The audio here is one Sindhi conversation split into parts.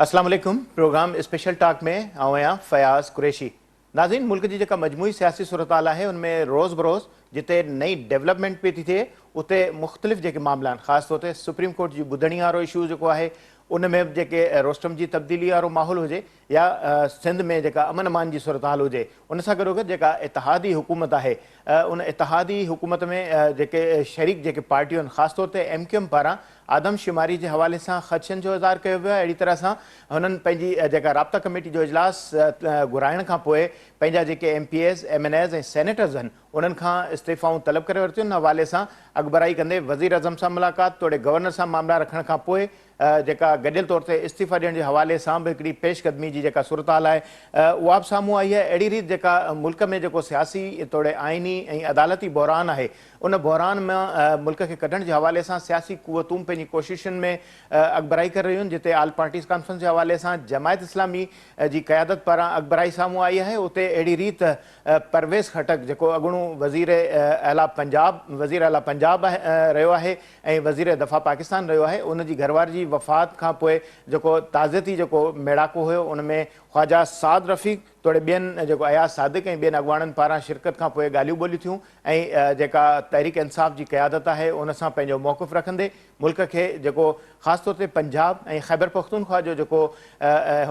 اسلام عليڪم پروگرام اسپيشل ٽاڪ ۾ آئون آهيان فياض قريشي ناظرين ملڪ جي جيڪا مجموعي سياسي صورتحال آهي ان ۾ روز بروز جتي نئين ڊولپمينٽ پئي ٿي ٿئي اتي مختلف جيڪي معاملا آهن خاص طور تي سپريم ڪورٽ جي ٻڌڻي وارو اشو جيڪو آهي ان ۾ به جيڪي روسٽرم جي تبديلي وارو ماحول هجي يا سنڌ ۾ جيڪا امن امان جي صورتحال هجي ان سان گڏوگڏ جيڪا اتحادي حڪومت آهي ان اتحادي حڪومت ۾ جيڪي شريڪ جيڪي پارٽيون آهن خاص طور تي ايم ڪيو ايم پاران آدمشماري جي حوالي سان خدشن جو اظهار ڪيو ويو آهي اهڙي طرح سان هنن پنهنجي جيڪا رابطا ڪميٽي جو اجلاس گهرائڻ کان پوء پنهنجا جيڪي M P As, M N As ۽ senators آهن انهن کان استعيفائون طلب ڪري ورتيون ان حوالي سان اڳڀرائي ڪندي وزيراعظم سان ملاقات توڙي گورنر سان معاملا رکڻ کان پوء جيڪا گڏيل طور تي استعيفا ڏيڻ جي حوالي سان به هڪڙي پيش قدمي جي جيڪا صورتحال آهي اها به سامهون آئي آهي اهڙي ريت جيڪا ملڪ ۾ جيڪو سياسي توڙي آئيني ۽ عدالتي بحران آهي ان بحران مان ملڪ کي ڪڍڻ جي حوالي سان سياسي قوتون پنهنجي ڪوششن ۾ اڳڀرائي ڪري رهيون آهن، جتي آل پارٽيز ڪانفرنس جي حوالي سان جماعت اسلامي جي قيادت پاران اڳڀرائي سامهون آئي آهي، اتي اهڙي ريت پرويز خٽڪ جيڪو اڳوڻو وزير اعليٰ پنجاب وزير اعليٰ پنجاب رهيو آهي ۽ وزير دفاع پاڪستان رهيو آهي ان جي گهرواري جي وفات کانپوء جيڪو تعزيتي جيڪو ميڙاڪو هيو ان ۾ خواجا سعد رفيق توڙي ٻين جيڪو اياز صادق ۽ ٻين اڳواڻن پاران شرڪت کان پوء ڳالهيون ٻولهيون ٿيون ۽ جيڪا تحريڪ انصاف جي قيادت آهي ان سان پنهنجو موقف رکندي ملڪ کي جيڪو خاص طور تي پنجاب ۽ خيبرپختونخوا جو جيڪو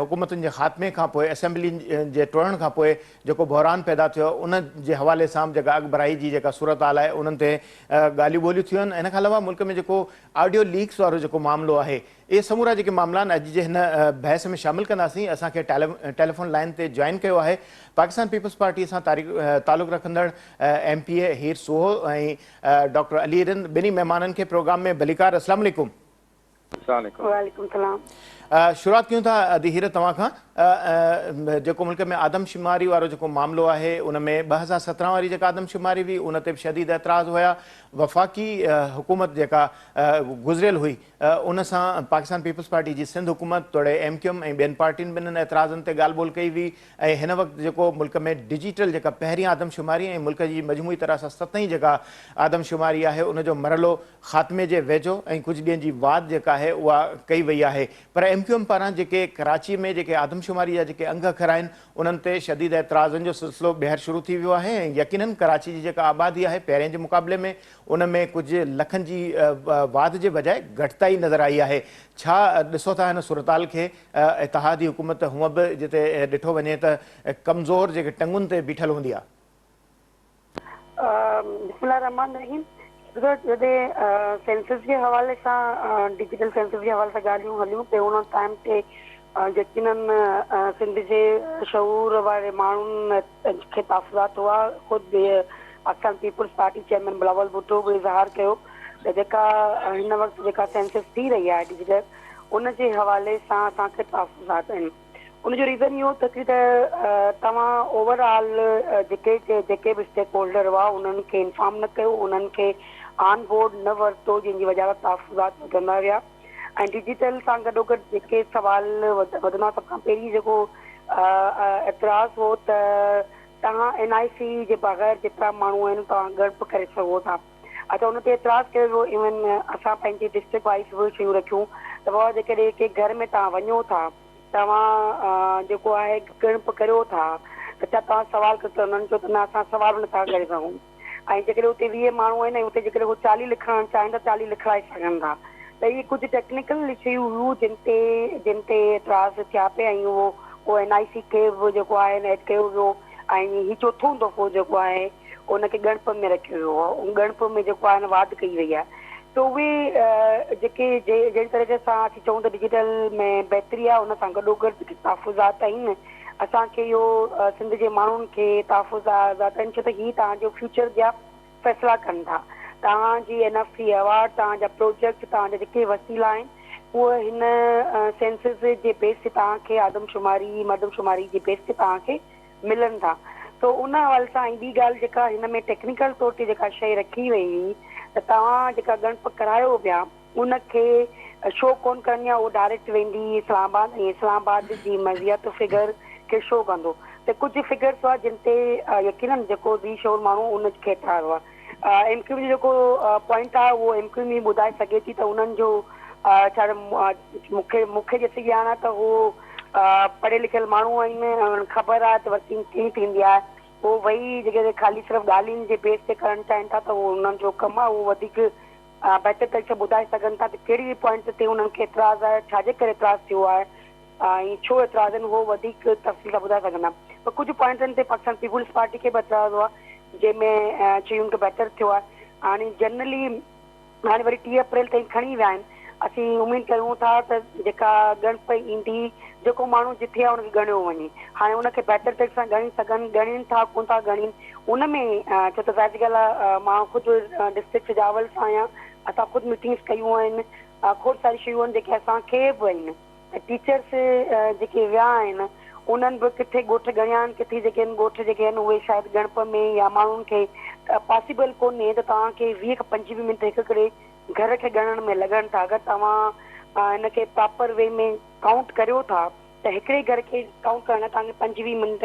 حڪومتن جي خاتمي کان پوء اسيمبلين جي ٽوڙڻ کان پوء جيڪو بحران پيدا ٿيو ان جي حوالي سان به جيڪا اڳڀرائي جي جيڪا صورتحال آهي انهن تي ڳالهيون ٻولهيون ٿيون آهن ان کان علاوه ملڪ ۾ جيڪو آڊيو ليڪس وارو جيڪو معاملو آهي اهي سمورا جيڪي معاملا آهن اڄ جي هن بحث ۾ شامل ڪنداسين. اسان کي ٽيليفون لائين تي جوائن ڪيو آهي پاڪستان پيپلز پارٽي سان تعلق رکندڙ M P A Heer Soho ۽ doctor Ali Rind ٻنهي مهمانن کي پروگرام ۾ ڀليڪار السلام عليڪم. وعليڪم السلام. شروعات ڪيون ٿا ادي هير توهان کان جيڪو ملڪ ۾ آدمشماري وارو جيڪو معاملو آهي ان ۾ 2017 واري جيڪا آدمشماري هئي ان تي به شديد اعتراض هيا وفاقي حڪومت جيڪا گذريل هئي ان سان پاڪستان پيپلز پارٽي جي سنڌ حڪومت توڙي ايم ڪيو ايم ۽ ٻين پارٽين به انهن اعتراضن تي ڳالهه ٻولهه ڪئي هئي ۽ هن وقت جيڪو ملڪ ۾ ڊجيٽل جيڪا پهرين آدمشماري ۽ ملڪ جي مجموعي طرح سان ستين جيڪا آدمشماري آهي ان جو مرحلو خاتمي جي ويجهو ۽ ڪجهه ڏينهن جي واڌ جيڪا آهي اها ڪئي وئي آهي پر ايم ڪيو ايم پاران جيڪي ڪراچي ۾ جيڪي آدمشماري جا جيڪي انگ اکر آهن انهن تي شديد اعتراضن جو سلسلو ٻيهر شروع ٿي ويو آهي ۽ يقينن ڪراچي جي جيڪا آبادي آهي پهرين جي مقابلي ۾ ان ۾ ڪجهه لکن جي واڌ جي بجاء گهٽتائي نظر آئي آهي. ڇا ڏسو ٿا هن صورتحال کي اتحادي حڪومت هونء به جتي ڏٺو وڃي ته ڪمزور جيڪي ٽنگن تي بيٺل هوندي آهي. بسم الله الرحمٰن الرحيم ٻڌو جڏهن سينسس جي حوالي سان ڊجيٽل سينسس جي حوالي سان ڳالهيون هليون ته ان ٽائيم تي يقينن سنڌ جي شعور واري ماڻهن کي تاثرات هئا، خود Pakistan Peoples Party chairman Bilawal Bhutto به اظهار ڪيو ته جيڪا هن وقت جيڪا سينسس ٿي رهي آهي ڊجيٽل ان جي حوالي سان اسان کي تاثرات آهن ان جو ريزن اهو ته ته توهان اوور آل جيڪي جيڪي به اسٽيڪ هولڊر هئا انهن کي انفارم نه ڪيو انهن کي آن بورڊ نه ورتو جنهن جي وجهه سان تحفظات وڌندا ويا ۽ ڊجيٽل سان گڏوگڏ جيڪي سوال وڌندا سڀ کان پهرين جيڪو اعتراض هو ته توهان اين آء سي جي بغير جيترا ماڻهو آهن توهان ڳڻپ ڪري سگهو ٿا اڇا ان تي اعتراض ڪيو ويو ايون اسان پنهنجي ڊسٽرڪٽ وائيز به شيون رکيون ته بابا جيڪڏهن ڪنهن گهر ۾ توهان وڃو ٿا توهان جيڪو آهي ڳڻپ ڪريو ٿا ته ڇا توهان سوال ڪريو ته انهن چيو ته نه اسان سوال به نٿا ڪري سگهون ۽ جيڪڏهن اتي 20 ماڻهو آهن ۽ اتي جيڪڏهن هو 40 لکرائڻ چاهين ته 40 لکرائي سگهن ٿا ته اهي ڪجهه ٽيڪنيڪل شيون هيون جن تي جن تي اعتراض ٿيا پئي ۽ اهو پوء اين آء سي کي به جيڪو آهي ايڊ ڪيو ويو ۽ هي چوٿون دفعو جيڪو آهي ان کي ڳڻپ ۾ رکيو ويو آهي ڳڻپ ۾ جيڪو آهي واڌ ڪئي وئي آهي ته اهي جيڪي جهڙي طريقي سان اسين چئون ته ڊجيٽل ۾ بهتري آهي ان سان گڏوگڏ جيڪي تحفظات آهن اسان کي اهو سنڌ جي ماڻهن کي تحفظات آهن ڇو ته هي توهان جو فيوچر جا فيصلا ڪن ٿا توهان جي اين ايف سي ايوارڊ توهان جا پروجيڪٽ توهان جا جيڪي وسيلا آهن اهي هن سينسز جي بيس تي توهان کي آدمشماري مردمشماري جي بيس تي توهان کي ملن ٿا سو ان حوالي سان ۽ ٻي ڳالهه جيڪا هن ۾ ٽيڪنيڪل طور تي جيڪا شيء رکي وئي هئي ته توهان جيڪا ڳڻپ ڪرايو پيا ان کي شو ڪونه ڪرڻي آهي اهو ڊائريڪٽ ويندي اسلام آباد ۽ اسلام آباد جي مرضيات فگر کي شو ڪندو ته ڪجهه فگرس هئا جن تي يقينن جيڪو ذي شعور ماڻهو ان کي اعتراض هئا ايم ڪيو ايم جو جيڪو پوائنٽ آهي اهو ايم ڪيو ايم ئي ٻڌائي سگهي ٿي ته انهن جو ڇا مونکي مونکي جيسين ڄاڻ آهي ته هو پڙهيل لکيل ماڻهو آهن انهن کي خبر آهي ته ورڪنگ ڪيئن ٿيندي آهي. هو ويهي جيڪڏهن خالي صرف ڳالهين جي بيس تي ڪرڻ چاهين ٿا ته اهو انهن جو ڪم آهي. اهو وڌيڪ بهتر طريقي سان ٻڌائي سگهن ٿا ته ڪهڙي پوائنٽ تي انهن کي اعتراض آهي، ڇا جي ڪري اعتراض ٿيو آهي ۽ ڇو اعتراض آهن، اهو وڌيڪ تفصيل سان ٻڌائي سگهندا. پر ڪجهه پوائنٽن تي پاڪستان پيپلز پارٽي کي به اعتراض هئا، جنهن ۾ شين کي بهتر ٿيو آهي. هاڻي جنرلي هاڻي وري 30 اپريل تائين کڻي ويا آهن. اسين اميد ڪريون ٿا ته جيڪا ڳڻپ ايندي، جيڪو ماڻهو جٿي آهي ان کي ڳڻيو وڃي. هاڻي ان کي بهتر طريقي سان ڳڻي سگهن، ڳڻين ٿا ڪونه ٿا ڳڻين ان ۾ ڇو ته ظاهر سي ڳالهه آهي مان خود ڊسٽرڪٽ سجاول سان آهيان، اسان خود ميٽنگس ڪيون آهن، کوڙ ساريون شيون آهن جيڪي اسان کي به آهن. ته ٽيچرس جيڪي ويا آهن انهن به ڪٿي ڳوٺ ڳڻيا آهن ڪٿي جيڪي آهن ڳوٺ جيڪي آهن اهي شايد ڳڻپ ۾ يا ماڻهن کي پاسيبل ڪونهي ته توهان کي 20 کان 25 منٽ هڪ هڪڙي گهر کي ڳڻڻ ۾ لڳن ٿا اگر توهان ان کي پراپر وي ۾ ڪائونٽ ڪريو ٿا ته هڪڙي گهر کي ڪائونٽ ڪرڻ لاء توهان کي 25 منٽ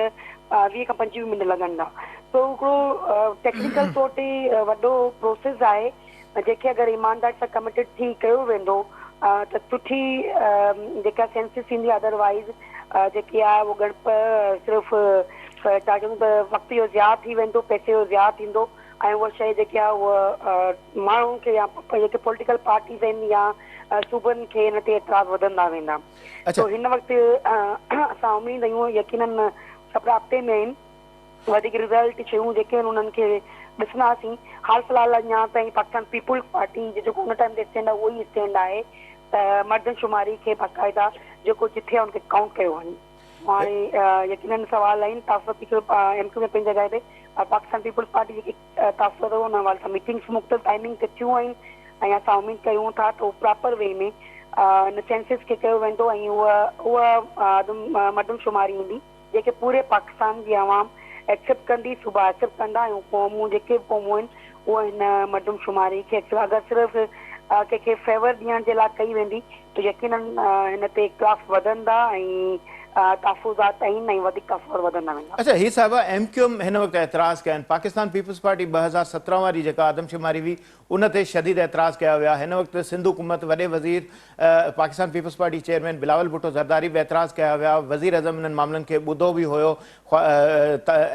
20 کان 25 منٽ لڳندا سو هڪڙو ٽيڪنيڪل طور تي وڏو پروسيس آهي جنهن کي اگر ايمانداري سان ڪميٽيڊ ٿي ڪيو ويندو ته سٺي جيڪا سينسز ٿيندي ادر وائيز جيڪي آهي اهو ڳڻپ صرف ڇا چئون ته وقت جو ضياع ٿي ويندو پئسي جو ضياع ٿيندو ۽ اها شيء جيڪي آهي اها ماڻهن کي يا جيڪي پوليٽيڪل پارٽيز آهن يا صوبن کي ان تي اعتراض وڌندا ويندا سو هن وقت اسان اميد آهيون يقينن سڀ رابطي ۾ آهن. وڌيڪ رزلٽ شيون جيڪي آهن انهن کي ڏسنداسين. حال في الحال اڃا تائين پاڪستان پيپلز پارٽي جو جيڪو ان ٽائيم تي اسٽينڊ آهي اهو ئي اسٽينڊ آهي ته مردم شماري کي باقاعده جيڪو جٿي آهي ان کي ڪائونٽ ڪيو وڃي. هاڻي يقينن سوال آهن تاثر ايم ڪيو ايم پنهنجي جاء تي پر پاڪستان پيپلز پارٽي جيڪي تاثر ان حوالي سان ميٽنگس مختلف ٽائمنگ تي ٿيون آهن ۽ اسان اميد ڪيون ٿا ته پراپر وي ۾ ان سينسز کي ڪيو ويندو ۽ اها اها مردم شماري ايندي. جيڪي پوري پاڪستان جي عوام ايڪسيپٽ ڪندي، صوبا ايڪسيپٽ ڪندا ۽ قومون جيڪي به قومون آهن اهي هن مردم شماري کي ايڪسيپٽ اگر صرف ڪنهن کي فيور ڏيڻ جي لاء ڪئي ويندي ته يقينن هن تي اختلاف وڌندا ۽ تحفظات آهن ۽ وڌيڪ تحفظات وڌندا ويندا. اڇا هي صاحبه ايم ڪيو ايم هن وقت اعتراض ڪيا آهن پاڪستان پيپلز پارٽي 2017 واري جيڪا آدمشماري هئي ان تي شديد اعتراض ڪيا ويا، هن وقت سنڌ حڪومت وڏي وزير Pakistan Peoples Party chairman Bilawal Bhutto Zardari به اعتراض ڪيا ويا، وزيراعظم انهن معاملن کي ٻڌو به هيو،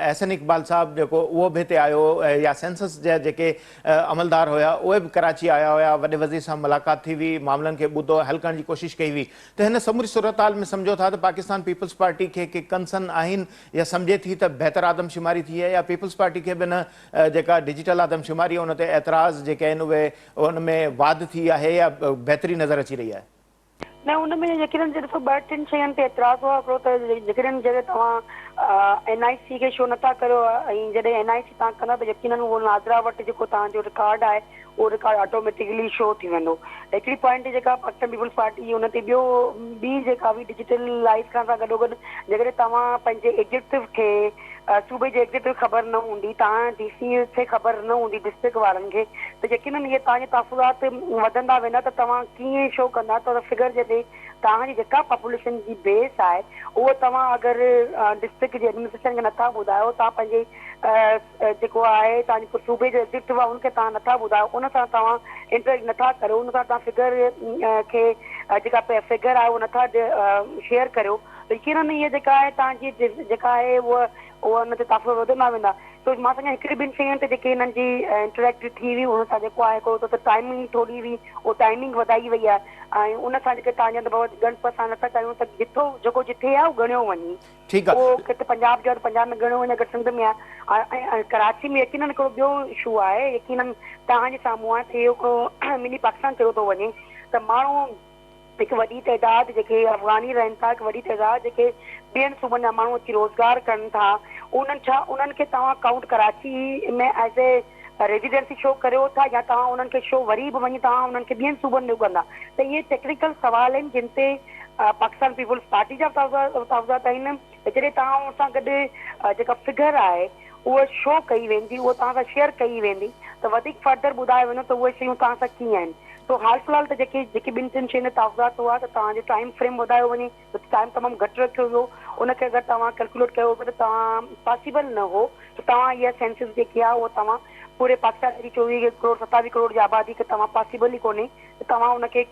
احسن اقبال صاحب جيڪو اهو به هتي آيو يا سينسس جا جيڪي عملدار هيا اهي به ڪراچي آيا هيا، وڏي وزير سان ملاقات ٿي هئي، معاملن کي ٻڌو حل ڪرڻ جي ڪوشش ڪئي هئي ته هن سموري صورتحال ۾ سمجهو ٿا ته پاڪستان پيپلز پارٽي کي ڪي ڪنسن آهن يا سمجهي ٿي ته بهتر آدمشماري ٿي آهي يا پيپلز پارٽي کي به نه جيڪا ڊجيٽل آدمشماري ان تي اعتراض جيڪي آهن اهي ان ۾ واڌ ٿي آهي يا بهتري نظر اچي رهي آهي؟ نه ان ۾ يقينن ڏسو ٻه ٽن شين تي اعتراض هئا هڪڙو ته يقينن جڏهن توهان اين آء سي کي شو نٿا ڪريو ۽ جڏهن اين آء سي توهان ڪندا ته يقينن اهو نادرا وٽ جيڪو توهان جو رڪارڊ آهي اهو رڪارڊ آٽوميٽڪلي شو ٿي ويندو هڪڙي پوائنٽ جيڪا پاڪستان پيپلز پارٽي ان تي ٻيو ٻي جيڪا هئي ڊجيٽل لائيف کان سان گڏوگڏ جيڪڏهن توهان پنهنجي ايگزيڪٽو کي صوبي جي ايگزيڪٽو کي خبر نه هوندي، توهان ڊي سي کي خبر نه هوندي، ڊسٽرڪٽ وارن کي ته يقينن اهي توهان جا تحفظات وڌندا ويندا ته توهان ڪيئن شو ڪندا ته فگر جڏهن توهان جي جيڪا پاپوليشن جي بيس آهي اهو توهان اگر ڊسٽرڪٽ جي ايڊمنسٽريشن کي نٿا ٻڌايو توهان پنهنجي جيڪو آهي توهان جي صوبي جو ايگزيڪٽو آهي ان کي توهان نٿا ٻڌايو ان سان توهان انٽريڪٽ نٿا ڪريو ان سان توهان فگر کي جيڪا فگر آهي اهو نٿا شيئر ڪريو يقينن هيء جيڪا آهي توهان جي جيڪا آهي اها اها ان تي تاثر وڌندا ويندا سو مان سمجهان هڪڙي ٻن شين تي جيڪي هنن جي انٽريڪٽ ٿي هئي ان سان جيڪو آهي هڪڙو ته ٽائمنگ ٿوري هئي اها ٽائمنگ وڌائي وئي آهي ۽ ان سان جيڪي توهان چون ٿا بابا ڳڻپ اسان نٿا چاهيون ته جٿو جيڪو جٿي آهي اهو ڳڻيو وڃي ٺيڪ آهي. اهو ڪٿي پنجاب جو آهي ته پنجاب ۾ ڳڻيو وڃي اگر سنڌ ۾ آهي ۽ ڪراچي ۾ يقينن هڪڙو ٻيو اشو آهي يقينن توهان جي سامهون آهي ته اهو هڪڙو مني پاڪستان چيو ٿو وڃي ته ماڻهو هڪ وڏي تعداد جيڪي افغاني رهن ٿا، هڪ وڏي تعداد جيڪي ٻين صوبن جا ماڻهو اچي روزگار ڪن ٿا، انهن ڇا انهن کي توهان count Karachi ۾ as a residency show ڪريو ٿا يا توهان انهن کي شو وري به وڃي توهان انهن کي ٻين صوبن ۾ ڪندا ته اهي ٽيڪنيڪل سوال آهن جن تي پاڪستان پيپلز پارٽي جا به تحفظات آهن ته جڏهن توهان ان سان گڏ جيڪا فگر آهي اها شو ڪئي ويندي اها توهان سان شيئر ڪئي ويندي ته وڌيڪ فردر ٻڌايو ويندو ته اهي شيون توهان سان ڪيئن آهن سو حال في الحال ته جيڪي جيڪي ٻن ٽن شين تي تحفظات هئا ته توهان جو ٽائيم فريم وڌايو وڃي ته ٽائيم تمام گهٽ رکيو ويو ان کي اگر توهان ڪيلڪوليٽ ڪيو ته توهان پاسيبل نه هو ته توهان اها سينسز جيڪي آهي اها توهان پوري پاڪستان جي 24 ڪروڙ 27 ڪروڙ جي آبادي کي توهان پاسيبل ئي ڪونهي ته توهان ان کي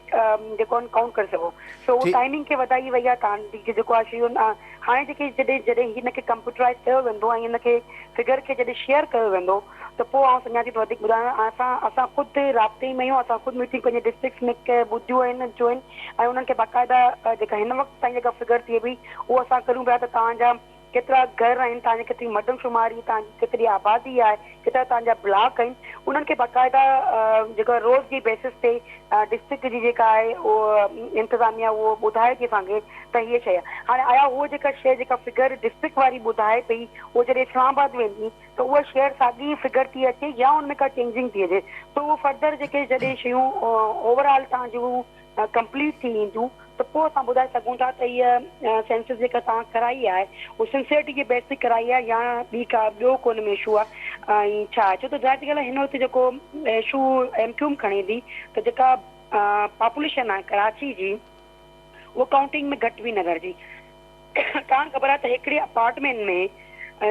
جيڪو آهي ڪائونٽ ڪري سگهو سو اهو ٽائمنگ کي وڌائي وئي آهي توهان جي جيڪو آهي شيون هاڻي جيڪي جڏهن جڏهن هن کي ڪمپيوٽرائز ڪيو ويندو ۽ هن کي فگر کي جڏهن شيئر ڪيو ويندو ته پوء آئون سمجهان ٿي ته وڌيڪ ٻڌائڻ اسان اسان خود رابطي ۾ آهيون اسان خود ميٽنگ پنهنجي ڊسٽرڪٽس ۾ ٻڌيون آهن جوائن ۽ انهن کي باقاعده جيڪا هن وقت تائين جيڪا فگر ٿئي پئي اهو اسان ڪريون پيا ته توهان جا ڪيترا گهر آهن، توهان جي ڪيتري مردمشماري، توهان جي ڪيتري آبادي آهي، ڪيترا توهان جا بلاڪ آهن، انهن کي باقاعده جيڪو روز جي بيسس تي ڊسٽرڪٽ جي جيڪا آهي اهو انتظاميا اهو ٻڌائي ٿي اسان کي ته هيء شيء آهي. هاڻي آيا اهو جيڪا شيء جيڪا فگر ڊسٽرڪٽ واري ٻڌائي پئي اهو جڏهن اسلام آباد ويندي ته اها شيئر ساڳي ئي فگر ٿي اچي يا ان ۾ ڪا چينجنگ ٿي اچي ته اهو فردر جيڪي جڏهن شيون اوور آل توهان جون ڪمپليٽ ٿي اينديون ته پوء اسان ٻڌائي سگهون ٿا ته هيء سينسس جيڪا توهان ڪرائي آهي اهو سنسيئرٽي جي بيس تي ڪرائي آهي يا ٻي ڪا ٻيو ڪو ان ۾ اشو آهي ۽ ڇا آهي ڇو ته ظاهر سي ڳالهه آهي هن وقت جيڪو اشو ايم ڪيو ايم کڻي ٿي ته جيڪا پاپوليشن آهي ڪراچي جي اهو ڪائونٽنگ ۾ گهٽ پئي نظر اچي. توهان کي خبر آهي ته هڪڙي اپارٽمينٽ ۾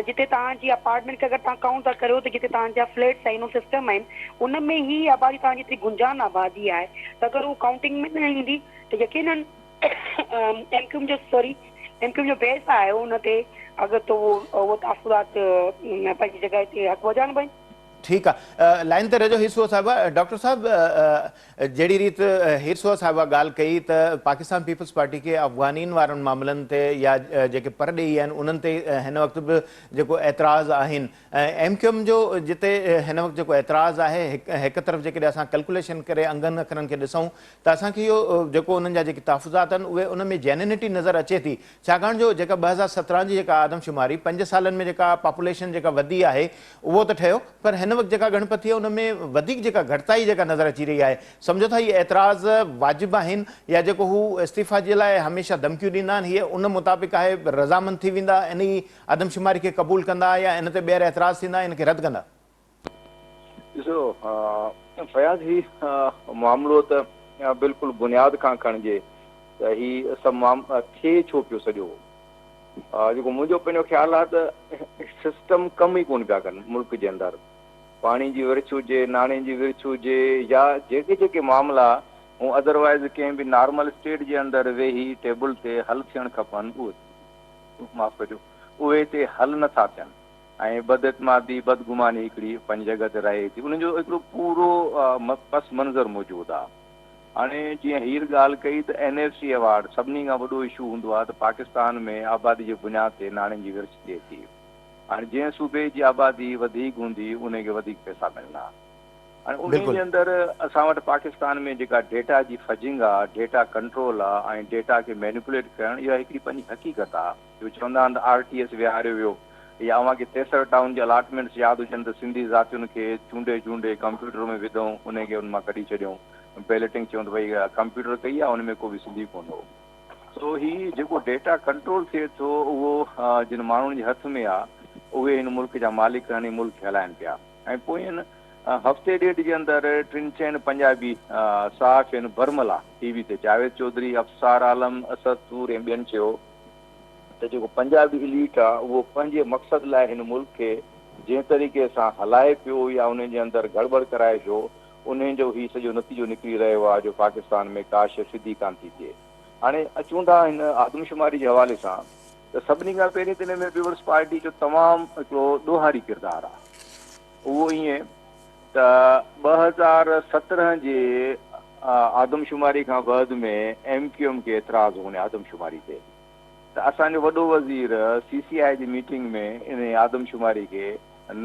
جتي توهان جي اپارٽمينٽ کي اگر توهان ڪائونٽ ٿا ڪريو ته جتي توهان جا فليٽس آهن اهو سسٽم آهن ان ۾ هي آبادي توهان جي ايتري گنجان آبادي آهي ته اگر هو ڪائونٽنگ ۾ نه ايندي ته يقينن ايم ڪيو ايم جو سوري ايم ڪيو ايم جو بيس آهي ان تي اگر ته اهو تاثرات پنهنجي جڳهه تي حق بجانب آهن. ٺيڪ آ لائن تي رهجو هيرسوء صاحبه. ڊاڪٽر صاحب جهڙي ريت هيرسوء صاحبه ڳالهه ڪئي ته پاڪستان پيپلز پارٽي کي افغانين وارن معاملن تي يا جيڪي پرڏيهي آهن انهن تي هن وقت به جيڪو اعتراض آهن ۽ ايم ڪيو ايم جو جتي هن وقت جيڪو اعتراض آهي هڪ طرف جيڪڏهن اسان ڪلڪوليشن ڪري انگن اکرن کي ڏسون ته اسان کي اهو جيڪو انهن جا جيڪي تحفظات آهن اهي ان ۾ جينيونٽي نظر اچي ٿي ڇاڪاڻ جو جيڪا 2017 جي جيڪا آدمشماري پنج سالن ۾ جيڪا پاپوليشن جيڪا وڌي آهي اهو ته ٺهيو پر هن وقت جيڪا ڳڻپ ٿي آهي ان ۾ وڌيڪ جيڪا گهٽتائي جيڪا نظر اچي رهي آهي سمجهو ٿا هي اعتراض واجب آهن يا جيڪو هو استعيفا جي لاء هميشه ڌمڪيون ڏيندا آهن هي ان مطابق آهي رضامند ٿي ويندا انهي آدمشماري کي قبول ڪندا يا ان تي ٻيهر اعتراض ٿيندا ان کي رد ڪندا. ڏسو فياض هي معاملو ته بلڪل بنياد کان کڻجي ته هي سڀ معاملو ٿئي ڇو پيو سڄو جيڪو منهنجو پنهنجو خيال آهي ته سسٽم ڪم ئي ڪونه پيا ڪن ملڪ جي اندر پاڻي جي ورڇ هجي ناڻي جي ورڇ هجي يا جيڪي جيڪي معاملا هو ادروائز ڪنهن به نارمل اسٽيٽ جي اندر ويهي ٽيبل تي حل ٿيڻ کپن اهي معاف ڪجو اهي هتي حل نٿا ٿين ۽ بداعتمادي، بدگماني هڪڙي پنهنجي جڳهه تي رهي ٿي، ان جو هڪڙو پورو پس منظر موجود آهي. هاڻي جيئن هير ڳالهه ڪئي ته اين ايف سي ايوارڊ سڀني کان وڏو اشو هوندو آهي ته پاڪستان ۾ آبادي جي بنياد تي ناڻي جي ورڇ ٿئي ٿي. هاڻي جنهن صوبي جي آبادي وڌيڪ هوندي انهي کي وڌيڪ پئسا ملندا. هاڻي انهي جي اندر اسان وٽ پاڪستان ۾ جيڪا ڊيٽا جي فجنگ آهي، ڊيٽا ڪنٽرول آهي ۽ ڊيٽا کي مينيپوليٽ ڪرڻ اها هڪڙي پنهنجي حقيقت آهي. جو چوندا آهن ته آر ٽي ايس ويهاريو ويو يا اوهان کي تيسر ٽائون جي الاٽمينٽس ياد هجن ته سنڌي ذاتين کي چونڊي چونڊي ڪمپيوٽر ۾ وڌئون انهي کي ان مان ڪڍي ڇڏيئون بيلٽنگ چيون ته ڀئي ڪمپيوٽر ڪئي آهي ان ۾ ڪو به سنڌي ڪونه هو. سو هي جيڪو ڊيٽا ڪنٽرول ٿئي ٿو اهو جن ماڻهن جي هٿ ۾ آهي اهي هن ملڪ جا مالڪ آهن ۽ ملڪ کي هلائن پيا ۽ پوئين هفتي ڏيڍ جي اندر ٽن چئن پنجابي صحافين برملا ٽي وي تي جاويد چوڌري، ابصار عالم، اسد طور ۽ ٻين چيو ته جيڪو پنجابي اليٽ آ اهو پنهنجي مقصد لاء هن ملڪ کي جنهن طريقي سان هلائي پيو يا انهي جي اندر گڙٻڙ ڪرائي پيو انهي جو هي سڄو نتيجو نڪري رهيو آ جو پاڪستان ۾ ڪا شيء سڌي ڪانه ٿي ٿئي. هاڻي اچون ٿا هن آدمشماري جي حوالي سان ته سڀني کان پهرين ته ان ۾ پيپلز پارٽي جو تمام هڪڙو ڏوهاري ڪردار آ اهو ائين ته 2017 جي آدمشماري کان بعد ۾ ايم ڪيو ايم کي اعتراض هو ان آدمشماري تي ته اسان جو وڏو وزير سي سي آء جي ميٽنگ ۾ ان آدمشماري کي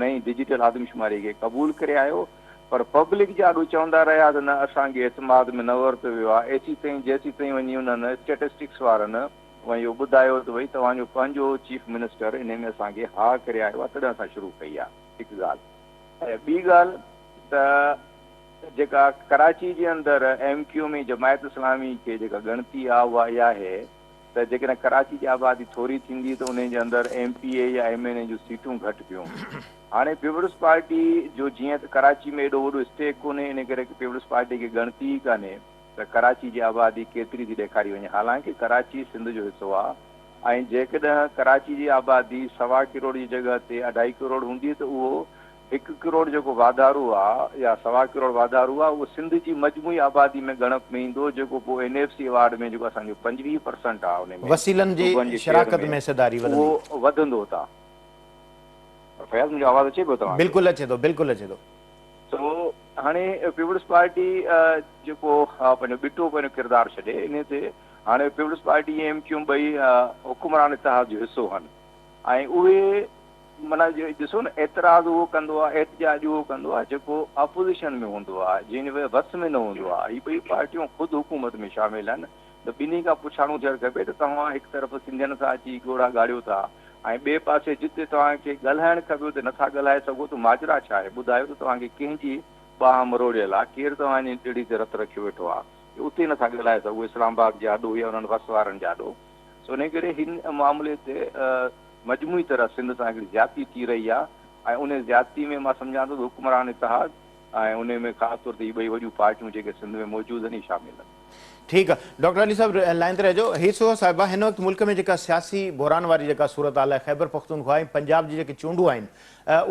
نئين ڊجيٽل آدمشماري کي قبول ڪري آيو پر پبلڪ جي آڏو چوندا رهيا ته نه اسان کي اعتماد ۾ نه ورتو ويو آهي ايسيتائين جيسيتائين وڃي انهن اسٽيٽسٽڪس وارن وڃي اهو ٻڌايو ته ڀئي توهان جو پنهنجو چيف منسٽر انهي ۾ اسان کي ها ڪري آيو آهي تڏهن اسان شروع ڪئي آهي هڪ ڳالهه ۽ ٻي ڳالهه ته جيڪا ڪراچي جي اندر M Q M ۽ Jamaat Islami کي جيڪا ڳڻتي آهي اها اها آهي ته جيڪڏهن ڪراچي جي آبادي ٿوري ٿيندي ته انهي جي اندر ايم پي اي يا ايم اين اي جون سيٽون گهٽ پيون. هاڻي پيپلز پارٽي جو جيئن ته ڪراچي ۾ ايڏو وڏو اسٽيڪ ڪونهي انهي ڪري پيپلز پارٽي کي ڳڻتي ئي ڪانهي ته ڪراچي جي آبادي ڪيتري ٿي ڏيکاري وڃي حالانڪه ڪراچي سنڌ جو حصو آهي ۽ جيڪڏهن ڪراچي جي آبادي سوا ڪروڙ جي جڳهه تي اڍائي ڪروڙ هوندي ته اهو هڪ ڪروڙ جيڪو واڌارو آ يا سوا ڪروڙ واڌارو آ اهو سنڌ جي مجموعي آبادي ۾ ڳڻپ ۾ ايندو جيڪو پوء اين ايف سي ايوارڊ ۾ جيڪو اسان جو 25 پرسنٽ آ ان ۾ وسيلن جي صوبن جي شيئر شراڪت ۾ ۾ حصيداري وڌندي. اهو وڌندو ته فياض منهنجو آواز اچي پيو توهان کي؟ بلڪل اچي ٿو بلڪل اچي ٿو. سو هاڻي پيپلز پارٽي جيڪو پنهنجو ٻٽو پنهنجو ڪردار ڇڏي انهي تي هاڻي peoples party ۽ M Q M ٻئي حڪمران اتحاد جو حصو هن ۽ اهي معنيٰ ڏسو نه اعتراض اهو ڪندو آهي احتجاج اهو ڪندو آهي جيڪو اپوزيشن ۾ هوندو آهي جنهن جي وس ۾ نه هوندو آهي هي ٻئي پارٽيون خود حڪومت ۾ شامل آهن ته ٻنهي کان پڇاڻو ٿيڻ کپي ته توهان هڪ طرف سنڌين سان اچي ڳوڙها ڳاڙيو ٿا ۽ ٻئي پاسي جتي توهان کي ڳالهائڻ کپي اتي نٿا ڳالهائي سگهو ته ماجرا ڇا آهي ٻڌايو ته توهان کي ڪنهن جي ٻانهن مروڙيل آهي ڪير توهان جي ڏڙي تي رت رکيو ويٺو آهي اتي نٿا ڳالهائي سگهو اسلام آباد جي آڏو يا انهن وس وارن جي آڏو سو انهي ڪري هن معاملي تي مجموعي طرح سنڌ سان هڪڙي زيادتي ٿي رهي آهي ۽ انهي زيادتي ۾ مان سمجهان ٿو ته حڪمران اتحاد ۽ انهي ۾ خاص طور تي هي ٻئي وڏيون پارٽيون جيڪي سنڌ ۾ موجود آهن اهي شامل آهن. ٺيڪ آ ڊاڪٽر علي صاحب لائين تي رهجو. هي سو صاحبه هن وقت ملڪ ۾ جيڪا سياسي بحران واري جيڪا صورتحال آهي خيبر پختونخوا ۽ پنجاب جي جيڪي چونڊون آهن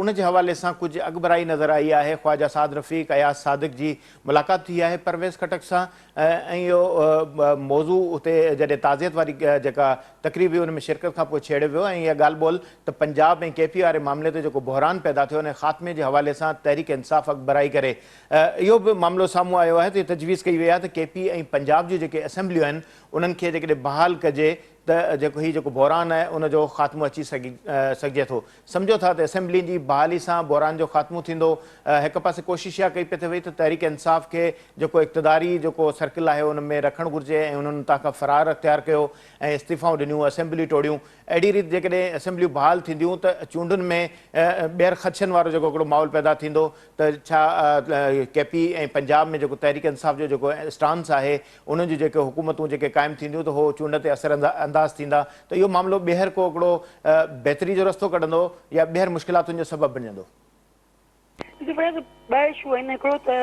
ان جي حوالي سان ڪجهه اڳڀرائي نظر آئي آهي خواجه سعد رفيق اياز صادق جي ملاقات ٿي آهي پرويز خٽڪ سان ۽ اهو موضوع اتي جڏهن تعزيت واري جيڪا تقريب هئي ان ۾ شرڪت کان پوء ڇيڙيو ويو ۽ اها ڳالهه ٻولهه ته پنجاب ۽ ڪي پي واري معاملي تي جيڪو بحران پيدا ٿيو ان جي خاتمي جي حوالي سان تحريڪ انصاف اڳڀرائي ڪري اهو به معاملو سامهون آيو آهي ته تجويز ڪئي وئي آهي ته ڪي پي ۽ پنجاب جون جيڪي اسيمبليون آهن انهن کي جيڪڏهن بحال ڪجي ته جيڪو هي جيڪو بحران آهي ان جو خاتمو اچي سگهجي ٿو. سمجهو ٿا ته اسيمبلين جي بحالي سان بحران جو خاتمو ٿيندو. هڪ پاسي ڪوشش اها ڪئي پئي ٿي وئي ته تحريڪ انصاف کي جيڪو اقتداري جيڪو سرڪل آهي ان ۾ رکڻ گهرجي ۽ انهن اتان کان فرار اختيار ڪيو ۽ استعيفائون ڏنيون اسيمبليون ٽوڙيون. اهڙي ريت جيڪڏهن اسيمبليون بحال ٿينديون ته چونڊن ۾ ٻيهر خدشن وارو جيڪو هڪڙو ماحول پيدا ٿيندو ته ڇا ڪي پي ۽ پنجاب ۾ جيڪو تحريڪ انصاف جو جيڪو اسٽانس آهي انهن جون جيڪي حڪومتون جيڪي قائم ٿينديون ته هو چونڊ تي اثر انداز ٿيندا ته اهو معاملو ٻيهر ڪو هڪڙو بهتري جو رستو ڪڍندو يا ٻيهر مشڪلاتن جو سبب بڻجندو؟ ڏسو فيض ٻه اشو آهن هڪڙو ته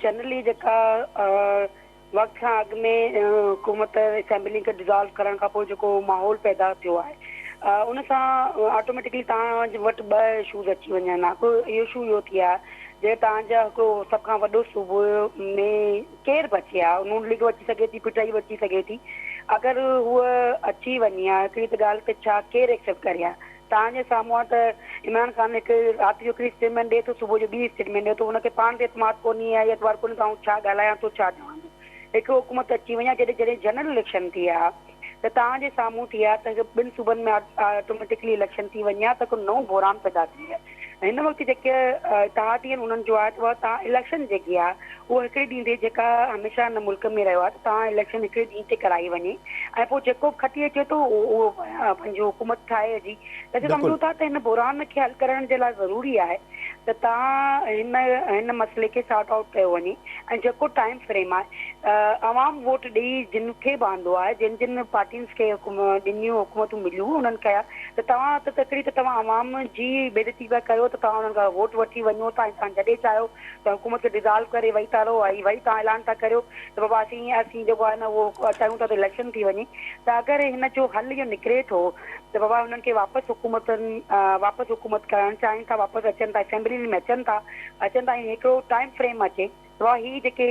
جنرلي جيڪا وقت کان اڳ ۾ حڪومت اسيمبلي کي ڊزالو ڪرڻ کان پوء جيڪو ماحول پيدا ٿيو آهي ان سان آٽوميٽڪلي توهان وٽ ٻه اشوز اچي وڃن ها هڪ اشو اهو ٿي آهي جي توهان جا هڪڙو سڀ کان وڏو صوبو ۾ ڪير به اچي ها، نون ليگ به اچي سگهي ٿي، پي ٽي آء به اچي سگهي ٿي، اگر هوء اچي وڃي ها، هڪڙي ته ڳالهه ته ڇا ڪير ايڪسيپٽ ڪري ها؟ توهان جي سامهون آ ته عمران خان هڪ رات جو هڪڙي اسٽيٽمينٽ ڏئي ٿو، صبح جو ٻي اسٽيٽمينٽ ڏئي ٿو، هن کي پاڻ تي اعتماد ڪونهي يا اعتبار ڪونهي ته آئون ڇا ڳالهايان ٿو، ڇا چوان ٿو. هڪ حڪومت اچي وڃي ها، جڏهن جڏهن جنرل اليڪشن ٿئي ها ته توهان جي سامهون ٿئي ها ته ٻن صوبن ۾ آٽوميٽڪلي اليڪشن ٿي وڃي ها ته هڪ نئون بحران پيدا ٿئي ها. هن وقت جيڪي اتحادي آهن انهن جو آهي ته اها توهان اليڪشن جيڪي آهي اها هڪڙي ڏينهن تي جيڪا هميشه هن ملڪ ۾ رهيو آهي ته توهان اليڪشن هڪڙي ڏينهن تي ڪرائي وڃي ۽ پوء جيڪو به کٽي اچي ٿو اهو پنهنجو حڪومت ٺاهي اچي ته اسين سمجهون ٿا ته هن بحران کي حل ڪرڻ جي لاء ضروري آهي ته توهان هن هن مسئلي کي سارٽ آئوٽ ڪيو وڃي ۽ جيڪو ٽائيم فريم آهي عوام ووٽ ڏئي جن کي به آندو آهي جن جن پارٽينز کي حڪم ڏنيون حڪومتون مليون انهن ڪيا ته توهان ته تڪڙي ته توهان عوام جي بي عزتي پيا ڪيو ته توهان انهن کان ووٽ وٺي وڃو ٿا ۽ توهان جڏهن چاهيو ته حڪومت کي ڊزالو ڪري ويهي ٿا رهو ۽ وري توهان اعلان ٿا ڪريو ته بابا اسين اسين جيڪو آهي نه اهو چاهيون ٿا ته اليڪشن ٿي وڃي ته اگر هن جو حل اهو نڪري ٿو ته بابا هنن کي واپس حڪومتن واپس حڪومت ڪرڻ چاهين ٿا واپس اچن ٿا اسيمبلين ۾ اچن ٿا اچن ٿا ۽ هڪڙو ٽائيم فريم اچي ته بابا هي جيڪي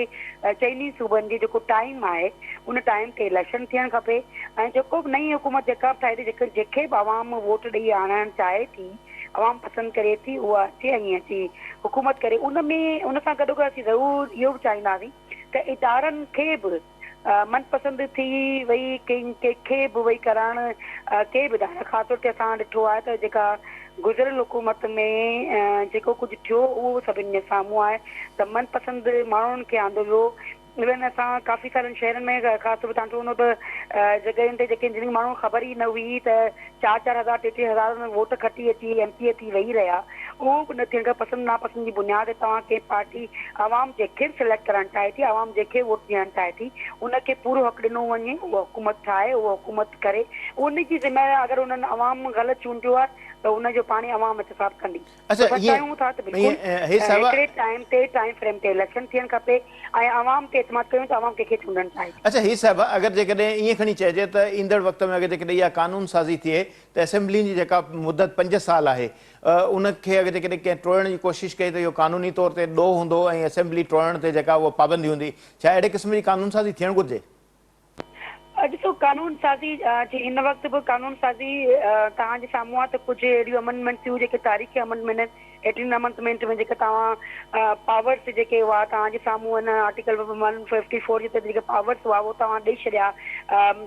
چئني صوبن جي جيڪو ٽائيم آهي ان ٽائيم تي اليڪشن ٿيڻ کپي ۽ جيڪو به نئين حڪومت جيڪا به ٺاهي ٿي جيڪي جيکي به عوام ووٽ ڏئي آڻڻ چاهي ٿي عوام پسند ڪري ٿي اها اچي ۽ اچي حڪومت ڪري ان ۾ ان سان گڏوگڏ اسين ضرور اهو به چاهينداسين ته ادارن کي به من پسند ٿي وئي ڪنهن کي به وئي ڪرڻ ڪي به ادارا خاص طور تي اسان ڏٺو آهي ته جيڪا گذريل حڪومت ۾ جيڪو ڪجهه ٿيو اهو به سڀني جي سامهون آهي ته من پسند ماڻهن کي آندو ويو ايون اسان ڪافي سارن شهرن ۾ خاص طور تي تان چوندو ته جڳهين تي جيڪي جن کي ماڻهن کي خبر ئي نه هئي ته چار چار هزار ٽي ٽي هزار ۾ ووٽ کٽي اچي ايم پي اي ٿي ويهي رهيا اهو به نه ٿيڻ کپي پسند ناپسند جي بنياد تي توهان ڪنهن پارٽي عوام جنهن کي به سليڪٽ ڪرڻ چاهي ٿي عوام جنهن کي ووٽ ڏيڻ چاهي ٿي ان کي پورو حق ڏنو وڃي اهو حڪومت ٺاهي اهو حڪومت ڪري ان جي ذميواري اگر انهن عوام غلط چونڊيو آهي ته ان جو پاڻي عوام احتساب ڪندي. اڇا اسان چاهيون ٿا ته بلڪل هڪڙي ٽائيم تي ٽائيم فريم تي اليڪشن ٿيڻ کپي ۽ عوام تي اعتماد ڪيون ته عوام ڪنهن کي چونڊڻ چاهي ٿي. اڇا هي صاحب اگر جيڪڏهن ائين کڻي چئجي ته ايندڙ وقت ۾ اگر جيڪڏهن اها قانون سازي ٿئي ته اسيمبلين جي جيڪا مدت پنج سال آهي ان کي اگر جيڪڏهن ڪنهن ٽوڙڻ جي ڪوشش ڪئي ته اهو قانوني طور تي ڏوهه هوندو ۽ اسيمبلي ٽوڙڻ تي جيڪا اها پابندي هوندي. ڇا اهڙي قسم جي قانون سازي ٿيڻ گهرجي؟ ڏسو قانون سازي جي هن وقت به قانون سازي توهان جي سامهون آهي ته ڪجهه اهڙيون امينڊمينٽ ٿيون جيڪي تاريخي امينڊمينٽ آهن ايٽين امينڊمينٽ ۾ جيڪي توهان پاورس جيڪي هئا توهان جي سامهون آهن آرٽيڪل ون ففٽي فور جي تحت جيڪي پاورس هئا اهو توهان ڏئي ڇڏيا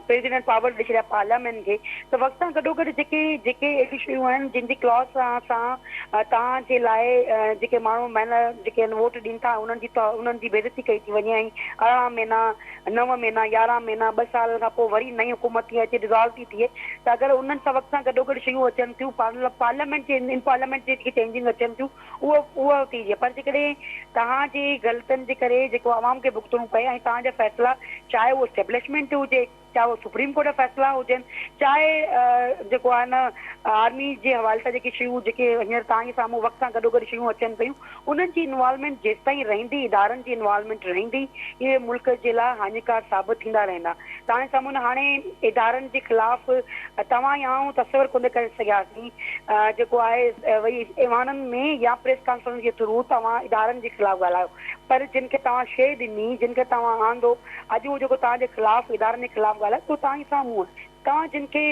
پريزيڊنٽ پاور ڏئي ڇڏيا پارليامينٽ کي ته وقت سان گڏو گڏ جيڪي جيڪي اهڙيون شيون آهن جن جي ڪلاز سان توهان جي لاء جيڪي ماڻهو معنيٰ جيڪي ووٽ ڏين ٿا انهن جي انهن جي بيعزتي ڪئي ٿي وڃي ۽ 18 مهينا نو مهينا، 11 مهينا، ٻه سال کان پوء وري نئين حڪومت ٿي اچي ڊزالو ٿي ٿئي ته اگر انهن سان وقت سان گڏوگڏ شيون اچن ٿيون پارليامينٽ جي ان پارليامينٽ جي جيڪي چينجنگ اچن ٿيون اهو اهو ٿي جي پر جيڪڏهن توهان جي غلطين جي ڪري جيڪو عوام کي ڀڳتڻو پئي ۽ توهان جا فيصلا چاهي اهو اسٽيبلشمينٽ هجي چاهي اهو سپريم ڪورٽ جا فيصلا هجن چاهي جيڪو آهي نه آرمي جي حوالي سان جيڪي شيون جيڪي هينئر توهان جي سامهون وقت سان گڏوگڏ شيون اچن پيون انهن جي انوالومينٽ جيستائين رهندي، ادارن جي انوالومينٽ رهندي، اهي ملڪ جي لاء هاڃيڪار ثابت ٿيندا رهندا. توهان جي سامهون هاڻي ادارن جي خلاف توهان يا آئون تصور ڪونه ڪري سگهياسين جيڪو آهي وري ايوانن ۾ يا پريس ڪانفرنس جي ٿرو توهان ادارن جي خلاف ڳالهايو پر جن کي توهان شيء ڏني، جن کي توهان آندو، اڄ اهو جيڪو توهان جي خلاف ادارن جي خلاف ڳالهائي ٿو توهان جي سامهون آهي. توهان جن کي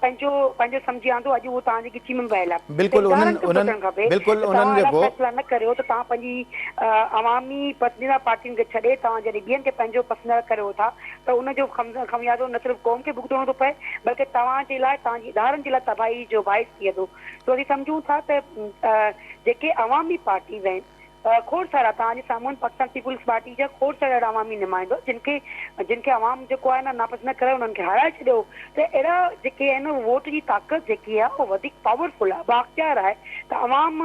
پنهنجو پنهنجو سمجهي آندو اڄ اهو توهان جي ڳچي ۾ پيل آهي ته بلڪل انهن ادارن کي به انهن سوچڻ کپي بلڪل ته انهن توهان اهڙا جيڪو فيصلا نه ڪريو ته توهان پنهنجي عوامي پسنديده پارٽين کي ڇڏي توهان جڏهن ٻين کي پنهنجو پسنديده ڪريو ٿا ته ان جو خميازو نه صرف قوم کي ڀڳتڻو ٿو پئي بلڪه توهان جي لاء توهان جي ادارن جي لاء تباهي جو باعث ٿئي ٿو سو اسين سمجهون ٿا ته جيڪي عوامي پارٽيز آهن کوڙ سارا توهان جي سامهون پاڪستان پيپلز پارٽي جا کوڙ سارا اهڙا عوامي نمائندا جن کي جن کي عوام جيڪو آهي نه ناپسند ڪري انهن کي هارائي ڇڏيو ته اهڙا جيڪي آهن ووٽ جي طاقت جيڪي آهي اها وڌيڪ پاورفل آهي بااختيار آهي ته عوام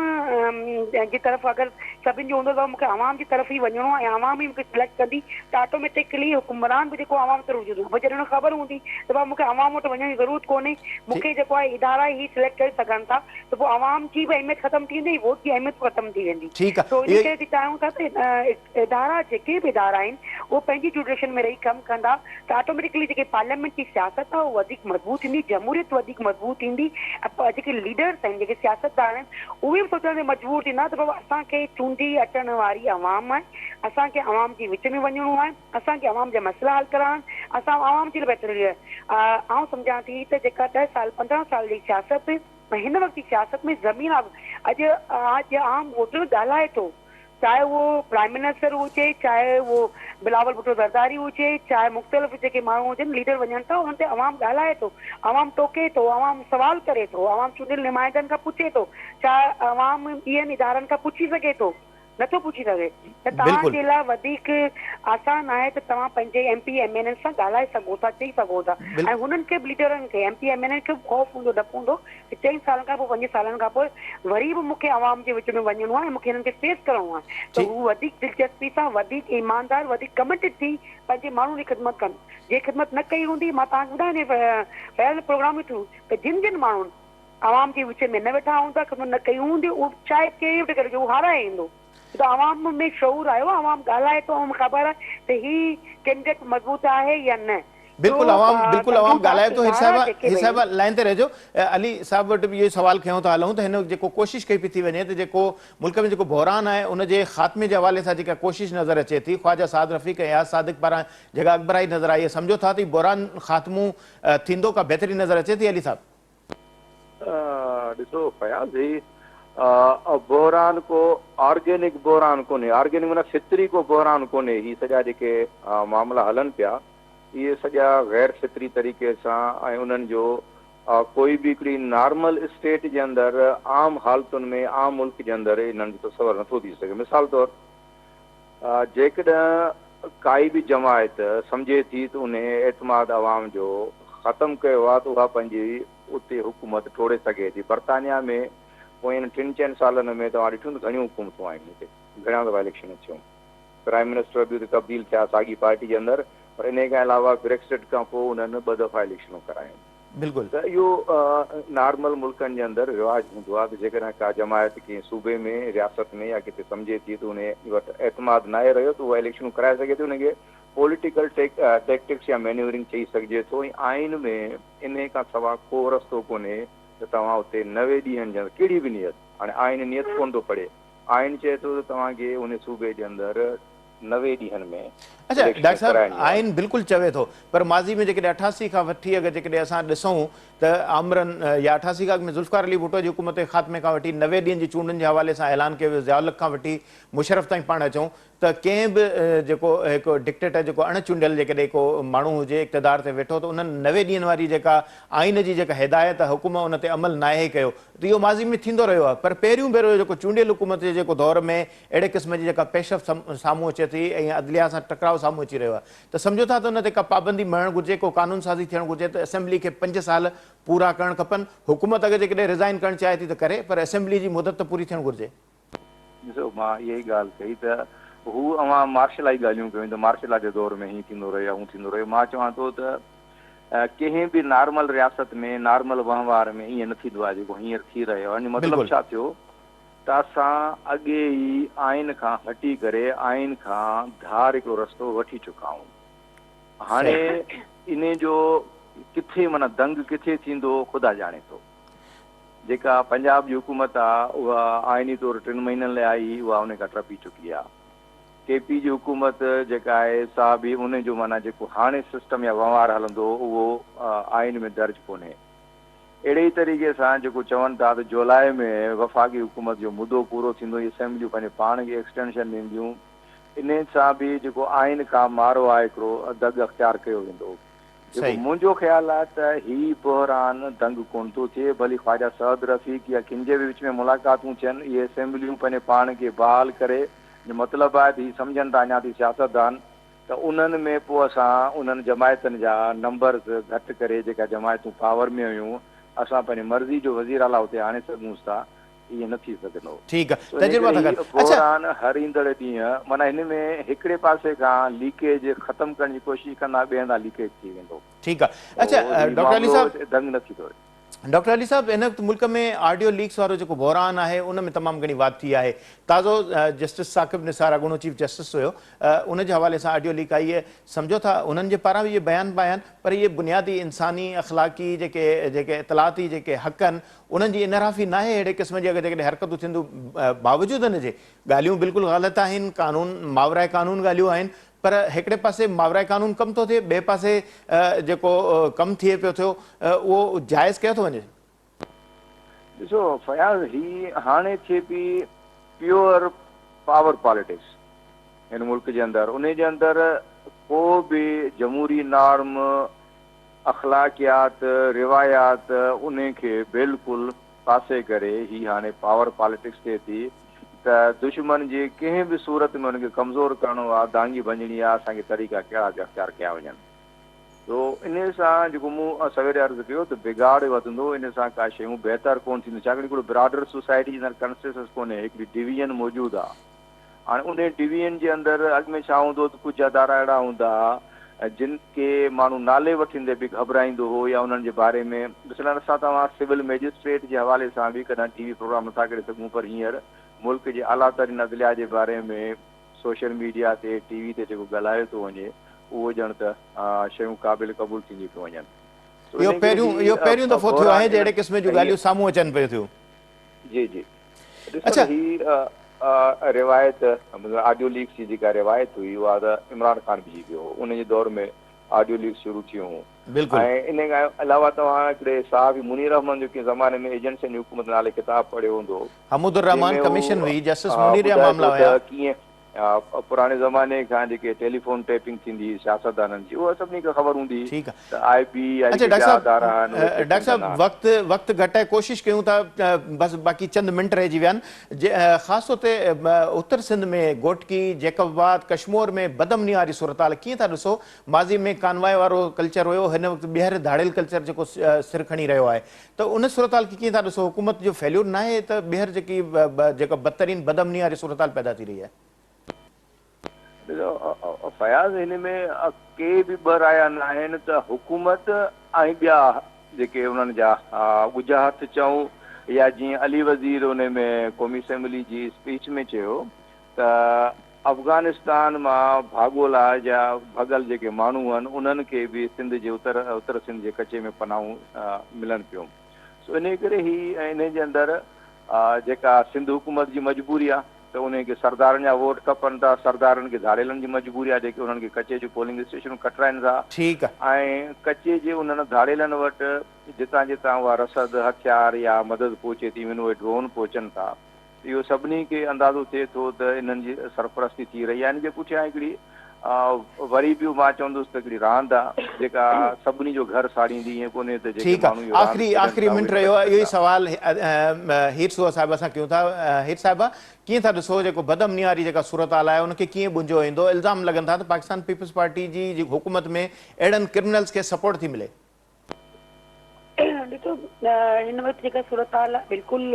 جي طرف اگر سڀن جو هوندو ته مون کي عوام جي طرف ئي وڃڻو آهي ۽ عوام ئي مون کي سليڪٽ ڪندي ته آٽوميٽڪلي حڪمران به جيڪو عوام طرف هجندو پر جڏهن ان کي خبر هوندي ته بابا مون کي عوام وٽ وڃڻ جي ضرورت ڪونهي مون کي جيڪو آهي ادارا ئي سليڪٽ ڪري سگهن ٿا ته پوء عوام جي به اهميت ختم ٿي ويندي ۽ ووٽ جي اهميت به ختم ٿي ويندي. ٺيڪ آ سو انهي اهي ڪري اسين چاهيون ٿا ته ادارا جيڪي به ادارا آهن اهي پنهنجي جوڊيشن ۾ رهي ڪم ڪندا ته آٽوميٽڪلي جيڪي پارليامينٽ جي سياست آهي اها وڌيڪ مضبوط ٿيندي، جمهوريت وڌيڪ مضبوط ٿيندي ۽ جيڪي ليڊرس آهن جيڪي سياستدان آهن اهي به سوچڻ تي مجبور ٿيندا ته بابا اسان کي چونڊي اچڻ واري عوام آهي اسان کي عوام جي وچ ۾ وڃڻو آهي. اسان کي عوام جا مسئلا حل ڪرڻا آهن، اسان عوام جي لاء بهتر آئون سمجهان ٿي ته جيڪا ڏهه سال 15 سال جي سياست ۽ هن وقت جي سياست ۾ زمين اڄ اڄ عام ووٽر ڳالهائي ٿو چاهي اهو پرائم منسٽر هجي چاهي اهو بلاول ڀٽو زرداري هجي چاهي مختلف جيڪي ماڻهو هجن ليڊر وڃن ٿا انهن تي عوام ڳالهائي ٿو عوام ٽوڪي ٿو عوام سوال ڪري ٿو عوام چونڊيل نمائندن کان پڇي ٿو ڇا عوام ٻين ادارن کان پڇي سگهي ٿو؟ نٿو پڇي سگهي ته توهان جي لاء وڌيڪ آسان آهي ته توهان پنهنجي M P M N N سان ڳالهائي سگهو ٿا چئي سگهو ٿا ۽ هنن کي به ليڊرن کي M P M N N کي به خوف هوندو ڊپ هوندو ته چئن سالن کان پوء پنجن سالن کان پوء وري به مون کي عوام جي وچ ۾ وڃڻو آهي ۽ مون کي هنن کي فيس ڪرڻو آهي ته هو وڌيڪ دلچسپي سان وڌيڪ ايماندار وڌيڪ ڪمٽيڊ ٿي پنهنجي ماڻهن جي خدمت ڪن جي خدمت نه ڪئي هوندي مان توهان کي ٻڌايان فياض پروگرام ۾ ٿرو ته جن جن ماڻهن عوام جي وچ ۾ نه ويٺا هوندا، خدمت نه ڪئي هوندي، اهو چاهي ڪهڙي به ٽڪيٽ هجي، اهو هارائي ايندو. ڇو ته عوام ۾ شعور آيو آهي، عوام ڳالهائي ٿو، عوام کي خبر آهي ته هي ڪينڊيڊيٽ مضبوط آهي يا نه. بلڪل سو عوام بلڪل عوام سمجهون ٿا ڳالهائي ته ٿو هير ادارا صاحبه جيڪي هير به صاحبه آهن. لائين تي رهجو علي صاحب وٽ به اهو ئي سوال کنيو ٿا هلون ته هن وقت جيڪو ڪوشش ڪئي پئي ٿي وڃي ته جيڪو ملڪ ۾ جيڪو بحران آهي ان جي خاتمي جي حوالي سان جيڪا ڪوشش نظر اچي ٿي خواجه سعد رفيق ۽ اياز صادق پاران جيڪا اڳڀرائي نظر آئي سمجهو ٿا ته هي بحران خاتمو ٿيندو ڪا بهتري نظر اچي ٿي علي صاحب. ڏسو فياض هي بحران ڪو آرگينڪ بحران ڪونهي آرگينڪ معنيٰ فطري ڪو بحران ڪونهي هي سڄا جيڪي معاملا هلن پيا اهي سڄا غير فطري طريقي سان ۽ انهن جو ڪوئي به هڪڙي نارمل اسٽيٽ جي اندر عام حالتن ۾ عام ملڪ جي اندر انهن جو تصور نٿو ٿي سگهي مثال طور جيڪڏهن ڪائي به جماعت سمجهي ٿي ته انهي اعتماد عوام جو ختم ڪيو آهي ته اها پنهنجي اتي حڪومت ٽوڙي سگهي ٿي. برطانيا ۾ پوين ٽن چئن سالن ۾ توهان ڏٺو ته گهڻيون حڪومتون آيون اتي گهڻا دفعا اليڪشنون ٿيون پرائم منسٽر به اتي تبديل ٿيا ساڳي پارٽي جي اندر پر انهي کان علاوه بريڪسٽ کان پوء انهن ٻه دفعا اليڪشنون ڪرايون. بلڪل. ته اهو نارمل ملڪن جي اندر رواج هوندو آهي ته جيڪڏهن ڪا جماعت ڪنهن صوبي ۾، رياست ۾ يا ڪٿي سمجهي ٿي ته انهي وٽ اعتماد ناهي رهيو ته اها اليڪشنون ڪرائي سگهي ٿي انهي کي پوليٽيڪل ٽيڪٽڪس يا مينيورنگ چئي سگهجي ٿو ۽ آئين ۾ انهي کان سوا ڪو رستو ڪونهي ته توهان اتي 90 ڏينهن جي اندر ڪهڙي به نيت، هاڻي آئين نيت ڪونه ٿو پڙهي، آئين چئي ٿو ته توهان کي انهي صوبي جي اندر 90 ڏينهن ۾ اڇا اليڪشن ڊاڪٽر صاحب ڪرائڻي آهي. آئين بلڪل چوي ٿو پر ماضي ۾ جيڪڏهن 88 کان وٺي اگر جيڪڏهن اسان ڏسون ته آمرن يا 88 کان اڳ ۾ ذوالفقار علي ڀٽو جي حڪومت جي خاتمي کان وٺي 90 ڏينهن جي چونڊن جي حوالي سان اعلان ڪيو ويو ضياء الحق کان وٺي مشرف تائين پاڻ اچون ته ڪنهن به جيڪو هڪ ڊڪٽيٽر جيڪو اڻ چونڊيل جيڪڏهن ڪو ماڻهو هجي اقتدار تي ويٺو ته انهن 90 ڏينهن واري جيڪا آئين جي جيڪا هدايت حڪم ان تي عمل ناهي ڪيو ته اهو ماضي ۾ ٿيندو رهيو آهي پر پهريون ڀيرو جيڪو چونڊيل حڪومت جي جيڪو دور ۾ اهڙي قسم جي جيڪا پيشرفت سامهون اچي ٿي ۽ عدليه سان ٽڪراء سامهون اچي رهيو آهي ته سمجهو ٿا ته ان تي ڪا پابندي مڙهڻ گهرجي ڪو قانون سازي ٿيڻ گهرجي ته اسيمبلي کي پنج سال پورا ڪرڻ کپن حڪومت اگر جيڪڏهن ريزائن ڪرڻ چاهي ٿي ته ڪري پر اسيمبلي جي مدت ته پوري ٿيڻ گهرجي. ڏسو مان اها ئي ڳالهه ڪئي ته هو اوهان مارشل لا جي ڳالهيون ڪيون ته مارشل لا جي دور ۾ هيئن ٿيندو رهيو يا هون ٿيندو رهيو مان چوان ٿو ته ڪنهن به نارمل رياست ۾ نارمل وهنوار ۾ ائين نه ٿيندو آهي جيڪو هينئر ٿي رهيو آهي ان جو مطلب ڇا ٿيو ته اسان اڳي ئي آئين کان هٽي ڪري آئين کان ڌار هڪڙو رستو وٺي چڪا آهيون هاڻي انهي جو ڪٿي معنيٰ دنگ ڪٿي ٿيندو خدا ڄاڻي ٿو. جيڪا پنجاب جي حڪومت آ اها آئيني طور ٽن مهينن لاء آئي هئي اها ان کان ٽپي چڪي آ. ڪي پي جي حڪومت جيڪا آهي سا به ان جو معنيٰ جيڪو هاڻي سسٽم يا وهنوار هلندو اهو آئين ۾ درج ڪونهي. اهڙي ئي طريقي سان جيڪو چون ٿا ته جولاء ۾ وفاقي حڪومت جو مدو پورو ٿيندو ۽ اسيمبليون پنهنجي پاڻ کي ايڪسٽينشن ڏينديون انهي سان به جيڪو آئين کان مارو آ هڪڙو دڳ اختيار ڪيو ويندو. جيڪو منهنجو خيال آهي ته هي بحران دنگ ڪونه ٿو ٿئي، ڀلي خواجه سعد رفيق يا ڪن جي به وچ ۾ ملاقاتون ٿين، اهي اسيمبليون پنهنجي پاڻ کي بحال ڪري، جو مطلب آهي ته هي سمجهن ٿا اڃا تائين سياستدان ته انهن ۾ پوء اسان انهن جماعتن جا نمبرز گهٽ ڪري جيڪا جماعتون پاور ۾ هيون اسان پنهنجي مرضي جو وزير اعليٰ اتي آڻي سگهونس ٿا. ائين نه ٿي سگهندو. ٺيڪ آ سو انهي تجربا ڪري ٿا هي ڪن. اڇا. بحران هر ايندڙ ڏينهن معنيٰ هن ۾ هڪڙي پاسي کان ليڪيج ختم ڪرڻ جي ڪوشش ڪندا ٻئي هنڌان ليڪيج ٿي ويندو. ٺيڪ آ. سو اڇا هي ڊاڪٽر علي معاملو صاحب. دنگ نه ٿيندو. ڊاڪٽر علي صاحب هن وقت ملڪ ۾ آڊيو ليڪس وارو جيڪو بحران آهي ان ۾ تمام گهڻي واڌ ٿي آهي. تازو جسٽس ثاقب نثار اڳوڻو چيف جسٽس هيو ان جي حوالي سان آڊيو ليڪ آئي سمجهو ٿا انهن جي پاران به اهي بيان به آيا آهن پر اهي بنيادي انساني اخلاقي جيڪي جيڪي اطلاعاتي جيڪي حق آهن انهن جي انحرافي ناهي اهڙي قسم جي اگر جيڪڏهن حرڪتون ٿين ٿيون باوجود ان جي ڳالهيون بلڪل غلط آهن قانون ماورائي قانون ڳالهيون آهن پر هڪڙي پاسي ماورائي قانون ڪم ٿو ٿئي ٻئي پاسي جيڪو ڪم ٿئي پيو ٿيو اهو جائز ڪيو ٿو وڃي. ڏسو فياض هي هاڻي ٿئي پئي پيور پاور پاليٽڪس هن ملڪ جي اندر انهي جي اندر ڪو به جمهوري نارم اخلاقيات، روايات انهي کي بلڪل پاسي ڪري هي هاڻي پاور پاليٽڪس ٿئي ٿي ته دشمن جي ڪنهن به صورت ۾ ان کي ڪمزور ڪرڻو آ، دانگي ڀڃڻي آ، اسان کي طريقا ڪهڙا به اختيار ڪيا وڃن. سو انهي سان جيڪو مون سويري عرض ڪيو ته بگاڙ وڌندو، انهي سان ڪا شيون بهتر ڪونه ٿينديون، ڇاڪاڻ هڪڙو براڊر سوسائٽي جي اندر ڪنسيسس ڪونهي، هڪڙي ڊويزن موجود آ. هاڻي انهي ڊويزن جي اندر اڳ ۾ ڇا هوندو هو ته ڪجهه ادارا اهڙا هوندا ها جن کي ماڻهو نالي وٺندي به گهٻرائيندو هو يا انهن جي باري ۾ مثلاً اسان توهان سول مئجسٽريٽ جي حوالي سان به ڪڏهن ٽي وي پروگرام نٿا ڪري سگهون پر هينئر ملڪ جي اعليٰ ترين عدليا جي باري ۾ سوشل ميڊيا تي ٽي وي تي جيڪو ڳالهايو ٿو وڃي اهو ڄڻ ته شيون قابل قبول ٿينديون پيون وڃن سو اهو انهي ڪري پهريون هي اهو پهريون دفعو ٿيو آهي بحران جي اهڙي قسم جون هي ڳالهيون سامهون اچن پيون ٿيون. جي جي ڏسو اڇا نه هي روايت مطلب آڊيو ليڪس جي جيڪا روايت هئي اها ته عمران خان وجهي ويو هو ان جي دور ۾ آڊيو ليڪس شروع ٿيون هيون بلڪل ۽ ان کان علاوه توهان هڪڙي صحافي منير احمد جو ڪنهن زماني ۾ ايجنسين جي حڪومت نالي ڪتاب پڙهيو هوندو حمود جنهن الرحمان ۾ هو ڪميشن هئي جسٽس منير جا ٻڌائي معاملا ٿو هيا. ته ڪيئن پراڻي زماني کان جيڪي ٽيليفون ٽيپنگ ٿيندي هئي سياستدانن جي اها سڀني کي خبر هوندي هئي ٺيڪ آ ته آء بي يا اڇا جيڪي ڊاڪٽر ٻيا صاحب ادارا آهن اهي ڊاڪٽر ٽيپنگ صاحب ڪندا آهن. وقت وقت گهٽ آهي ڪوشش ڪيون ٿا بس باقي چند منٽ رهجي ويا آهن خاص طور تي اتر سنڌ ۾ گهوٽڪي جيڪب آباد ڪشمور ۾ بدامني واري صورتحال ڪيئن ٿا ڏسو ماضي ۾ ڪانوائي وارو ڪلچر هيو هن وقت ٻيهر ڌاڙيل ڪلچر جيڪو سر کڻي رهيو آهي ته ان صورتحال کي ڪيئن ٿا ڏسو حڪومت جو فيليور ناهي ته ٻيهر جيڪي جيڪا بدترين بدامني واري صورتحال پيدا ٿي رهي آهي. ڏسو فياض هن ۾ ڪي به ٻه رايا ناهن ته حڪومت ۽ ٻيا جيڪي انهن جا ڳجها هٿ چئون يا جيئن علي وزير ان ۾ قومي اسيمبلي جي اسپيچ ۾ چيو ته افغانستان مان ڀاڳولا جا ڀڳل جيڪي ماڻهو آهن انهن کي به سنڌ جي اتر اتر سنڌ جي ڪچي ۾ پناهون ملن پيون سو انهي ڪري هي انهي جي اندر جيڪا سنڌ حڪومت جي مجبوري آهي ته انهي کي سردارن جا ووٽ کپن ٿا سردارن کي ڌاڙيلن جي مجبوري آهي جيڪي انهن کي ڪچي جون پولنگ اسٽيشنون کٽرائن ٿا ٺيڪ. ۽ ڪچي جي انهن ڌاڙيلن وٽ جتان جتان اها رسد هٿيار يا مدد پهچي ٿي ايون اهي ڊرون پهچن ٿا اهو سڀني کي اندازو ٿئي ٿو ته انهن جي سرپرستي ٿي رهي آهي. ان جي پٺيان هڪڙي وري به مان چوندس ته هڪڙي راند آهي جيڪا سڀني جو گهر ساڙيندي ائين ڪونهي ته جيڪي ٺيڪ آ ماڻهو اهو راند آخري کيڏن آخري ٿا اهي منٽ نه رهيو آ بچي اهو ئي سگهندا. سوال هير سوها صاحبه سان ڪيون ٿا هير صاحبه ڪيئن ٿا ڏسو جيڪو بدامني واري جيڪا صورتحال آهي ان کي ڪيئن ٻنجو ايندو الزام لڳن ٿا ته پاڪستان پيپلز پارٽي جي حڪومت ۾ اهڙن ڪرمنلز کي سپورٽ ٿي ملي. ڏسو هن وقت جيڪا صورتحال آهي بلڪل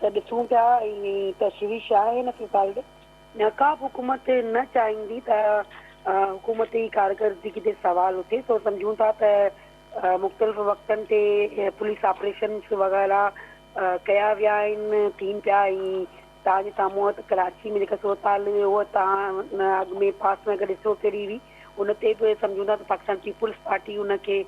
ته ڏسون پيا ۽ تشويش آهي هن صورتحال تي ڪا به حڪومت نه چاهيندي ته حڪومتي ڪارڪردگي تي سوال اٿي سو سمجهون ٿا ته مختلف وقتن تي پوليس آپريشنس وغيره ڪيا ويا آهن ٿين پيا ۽ توهان جي سامهون آهي ته ڪراچي ۾ جيڪا صورتحال هئي اها توهان اڳ ۾ پاس ۾ اگر ڏسو ڪهڙي هئي ان تي به سمجهون ٿا ته پاڪستان پيپلز پارٽي ان کي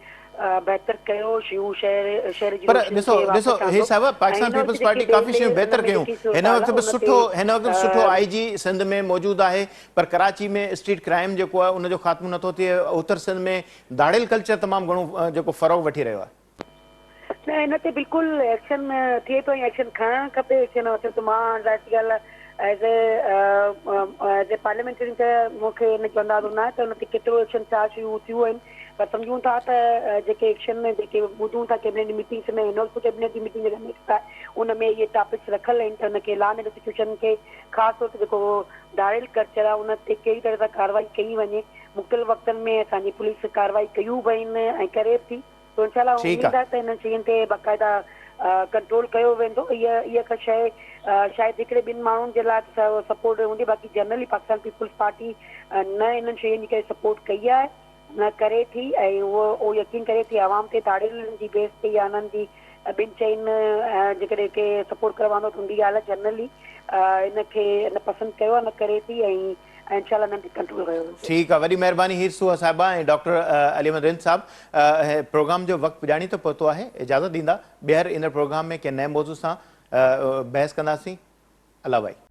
بهتر ڪيو شيون شهر شهر جي پر روشني ڏسو کي ڏسو واپس هي آندو صاحب ۽ پاڪستان هن وقت پيپلز جيڪي پارٽي ڪافي ٻيلي شيون ان بهتر ۾ ڪيون جيڪي هن صورتحال وقت آهي به ان تي سٺو هن وقت به سٺو آئي جي سنڌ ۾ موجود آهي پر ڪراچي ۾ اسٽريٽ ڪرائيم جيڪو آهي ان جو خاتمو نٿو ٿئي اتر سنڌ ۾ ڌاڙيل ڪلچر تمام گهڻو جيڪو فروغ وٺي رهيو آهي. نه ان تي بلڪل ايڪشن ٿئي پيو ۽ ايڪشن کڻڻ کپي ايڪشن وٺي ته مان ظاهر سي ڳالهه آهي as a as a parliamentarian ته مون کي ان جو اندازو ناهي ته ان تي ڪيترو ايڪشن ڇا شيون ٿيون آهن پر سمجهون ٿا ته جيڪي ايڪشن جيڪي ٻڌون ٿا ڪيبنيٽ جي ميٽنگس ۾ هن وقت به ڪيبنيٽ جي ميٽنگ جيڪا نيڪسٽ آهي ان ۾ اهي ٽاپڪس رکيل آهن ته ان کي لا اينڊ سچوئيشن کي خاص طور تي جيڪو ڌاڙيل ڪلچر آهي ان تي ڪهڙي طرح سان ڪارروائي ڪئي وڃي مختلف وقتن ۾ اسان جي پوليس ڪارروائي ڪيون به آهن ۽ ڪري به ٿي سو انشاء الله ٺيڪ اميد آ. آهي ته انهن شين تي باقاعده ڪنٽرول ڪيو ويندو. هيء هيء ڪا شيء شايد هڪڙي ٻن ماڻهن جي لاء ته سپورٽ هوندي باقي جنرلي پاڪستان پيپلز پارٽي نه انهن شين جي ڪري سپورٽ ڪئي آهي نه ڪري ٿي ۽ اهو اهو يقين ڪري ٿي عوام تي ڌاڙيلن جي بيس تي يا انهن جي ٻن چئن جيڪڏهن ڪي سپورٽ ڪرواندو ته ان جي ڳالهه جنرلي ان کي نه پسند ڪيو آهي نه ڪري ٿي ۽ ۽ انشاء الله انهن تي ڪنٽرول ڪيو ويندو. ٺيڪ آ وڏي مهرباني هير سوها صاحبه ۽ ڊاڪٽر علي احمد رند صاحب پروگرام جو وقت پڄاڻي تي پهتو آهي اجازت ڏيندا ٻيهر ايندڙ پروگرام ۾ ڪنهن نئين موضوع سان بحث ڪنداسين الله ڀائي.